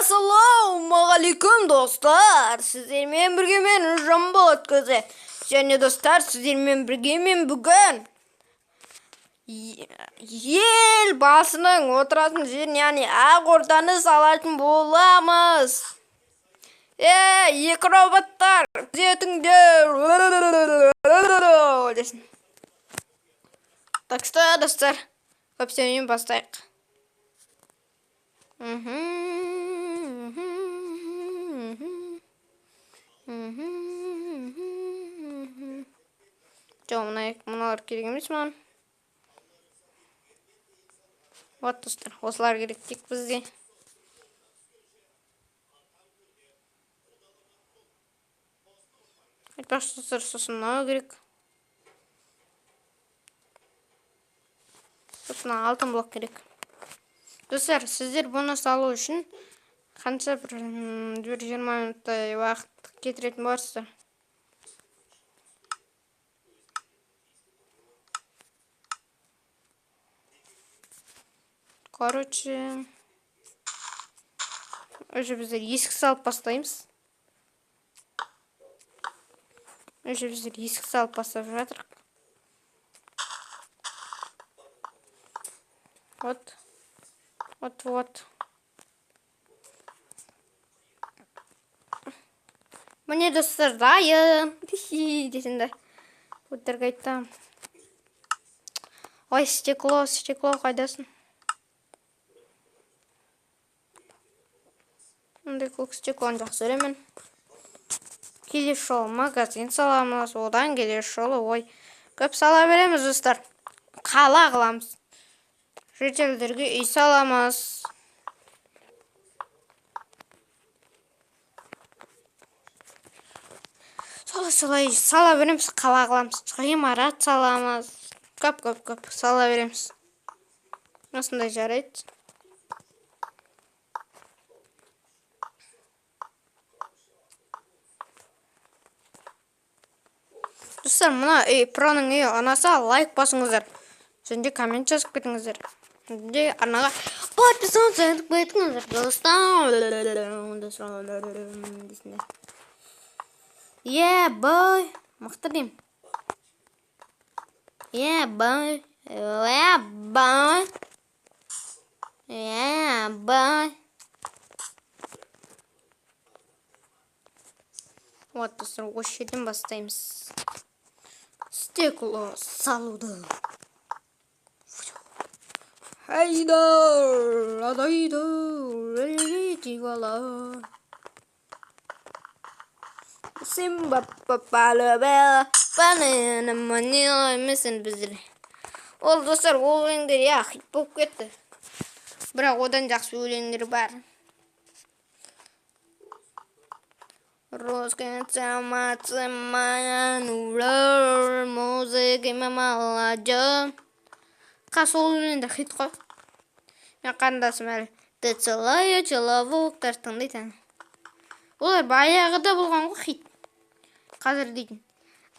Ассалаумағалейкум, достар! Сіздермен бірге мен Жанболат Көзе. Және достар, сіздермен бірге мен бүгін ел басының отыратын жерін, яғни Ақ Орданы салатын боламыз. Екі роботтар, күзетіңдер десін. Так что, достар, көп сөйлемей бастайық. Жоқ, мыналар керек емес маған. Вот, достар, осылар керек тек бізге. Айтпақшы, достар, сосын мынау керек. Сосын алтын блок керек. Достар, сіздер бұны салу үшін қанша бір 20 минуттай уақыт кетіретін боларсыздар. Короче, уже біздер есік салып бастаймыз. Уже біздер есік салып бастап жатырық. Вот. Вот, вот. Міне, достар, дайын. Десең де. Өтірік айтам. Ой, стекло, стекло қайдасың? Мындай көк стеклоны жақсы көремін. Келесі жолы магазин саламыз, одан келесі жолы, ой, көп сала береміз, достар. Қала қыламыз. Жительдерге үй саламыз. Солай солай сала береміз, қала қыламыз, ғимарат саламыз. Көп көп көп сала береміз. Осындай жарайды. Достар, мына үй, проның үйі ұнаса, лайк басыңыздар. Және де коммент жазып кетіңіздер. Және де арнаға подписаться етіп кетіңіздер, достар. Yeah, boy. Мықты деймін. Yeah, boy. Yeah, boy. Yeah, boy. Вот, достар, осы жерден бастаймыз. Стекло салуды. Hayda, adayda, leletivala. Simba papala banana manila емесін біздер. Ол, достар, ол өлеңдер, иә, хит болып кетті. Бірақ одан жақсы өлеңдер бар. Русская музыка молодежь. Сол өлеңдер хит қой. Мен қарындасым әлі ты целая человек тыңдайды. Олар баяғыда болған ғой хит. Қазір дейтін.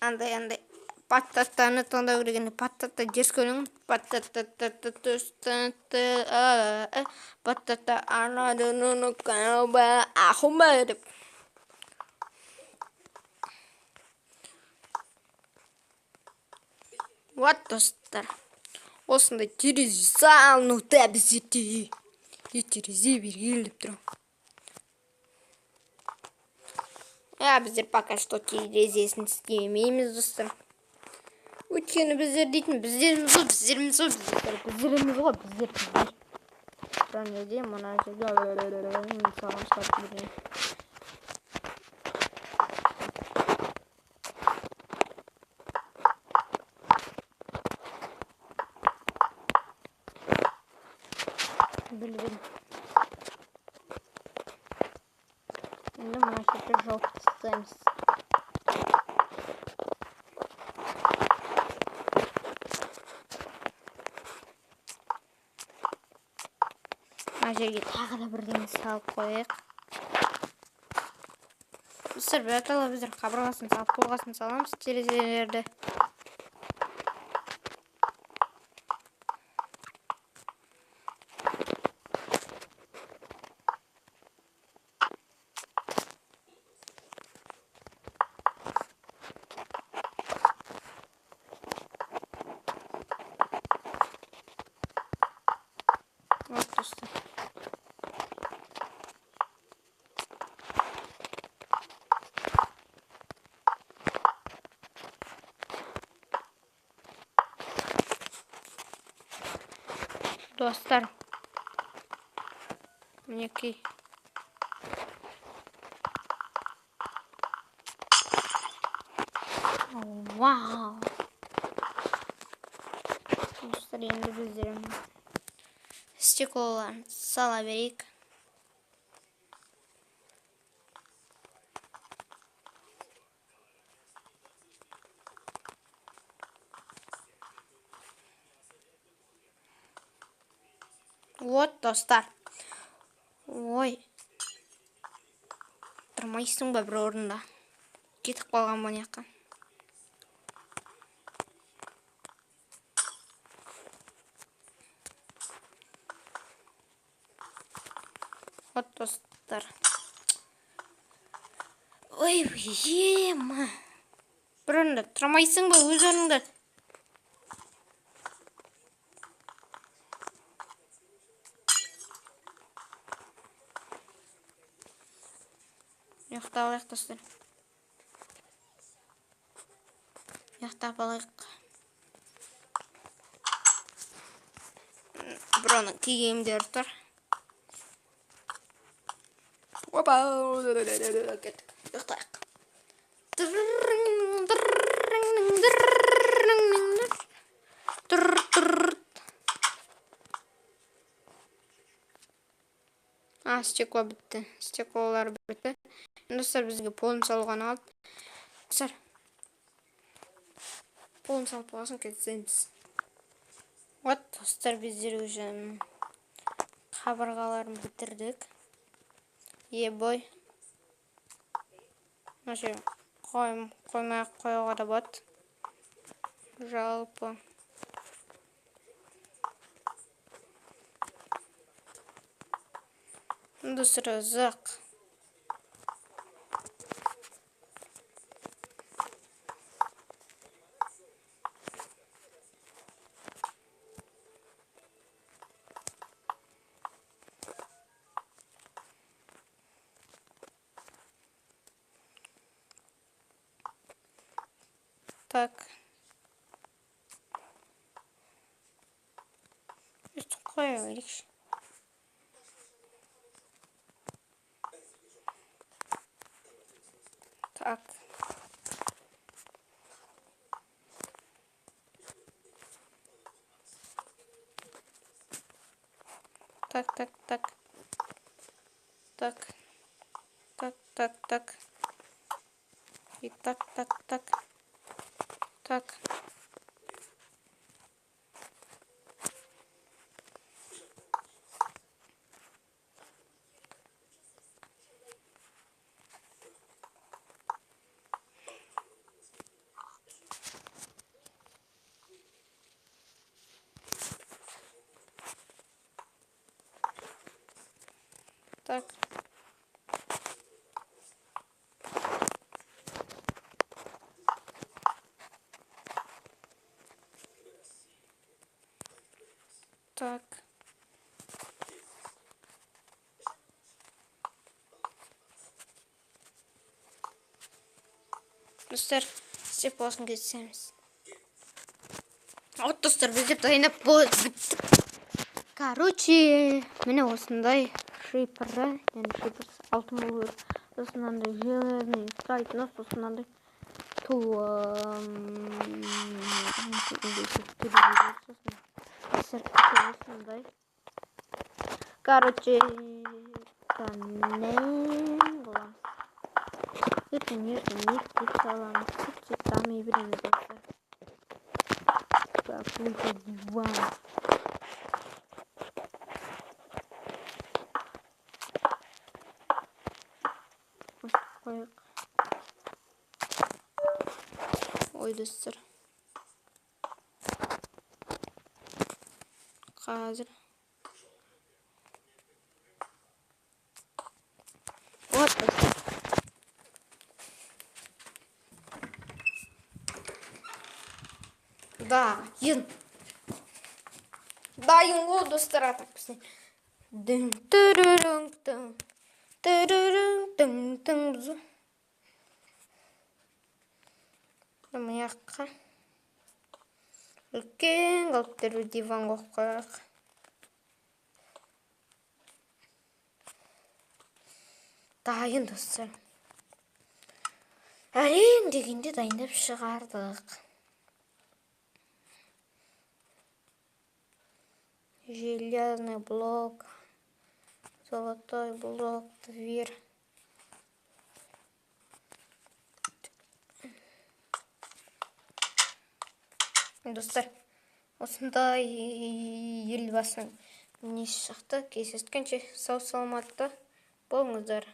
Андай-андай паттаттаны тыңдау керек еді. Паттатта дерзкий өлең. Паттатта паттатта деп. Вот, достар. Осындай терезе салынуда бізде. Терезе бергел деп тұр. Біздер пока что терезесін істемейміз, достар. Өйткені біздер дейтін біздерміз ғой, біздерміз ғой, біздер, біздеріміз ғой, біздер, біздер. Және де мына жерге саламыз. Білген. Енді мына жерді жауып тастаймыз. Мына жерге тағы да бірдеңе салып қояйық. Достар, біратала біздер қабырғасын салып, болғасын саламыз терезелерді. Достар. Достар. Мінекей. Вау. Достар, енді біздер стеклоларын сала берейік. Вот, достар. Ой. Тұрмайсың ба бір орында? Кетіп қалған мына жаққа. Вот, достар. Ой, ема. Бір орында тұрмайсың ба өз орныңда? Ұйықтап алайық, достар. Ұйықтап алайық. Броның киімдері тұр. Опа, кеттік. Ұйықтайық. А, стекло бітті. Стеклолар бітті. Достар, бізге полын салуға қалды. Достар, полын салып болған соң кетеміз. Вот, достар, біздер уже қабырғаларын бітірдік. Ебой. Мына жер қоймай ақ қоюға да болады. Жалпы. Достар, ұзақ. Так. Өстіп қоя берейікші. Так. Так, так, так. Так. Так, так, так. И так, так, так. Так. Так. Так. Достар, істеп болсын кетсеміз. Вот, достар, біз деп дайындап біттік. Короче, міне осындай шипры, яғни шипр алтын болу керек. Сосын мынандай железный страйт, сосын мынандай осындай. Короче, қыламыз. Ертең мектеп саламыз, сөйтсек дами береміз, достар. Какой-то диван. Қояйық. Ой, достар. Қазір. Вот, достар. Дайын. Дайын ғой, достар, атап бізде. Дың түрүрүң тың. Түрүрүң тың тың. Мына жаққа үлкен қылып тұрып диван қойып қояйық. Дайын, достар. Әрең дегенде дайындап шығардық. Железный блок, золотой блок, дверь. Достар, осындай Елбасының несі шықты. Кездескенше сау саламатта болыңыздар.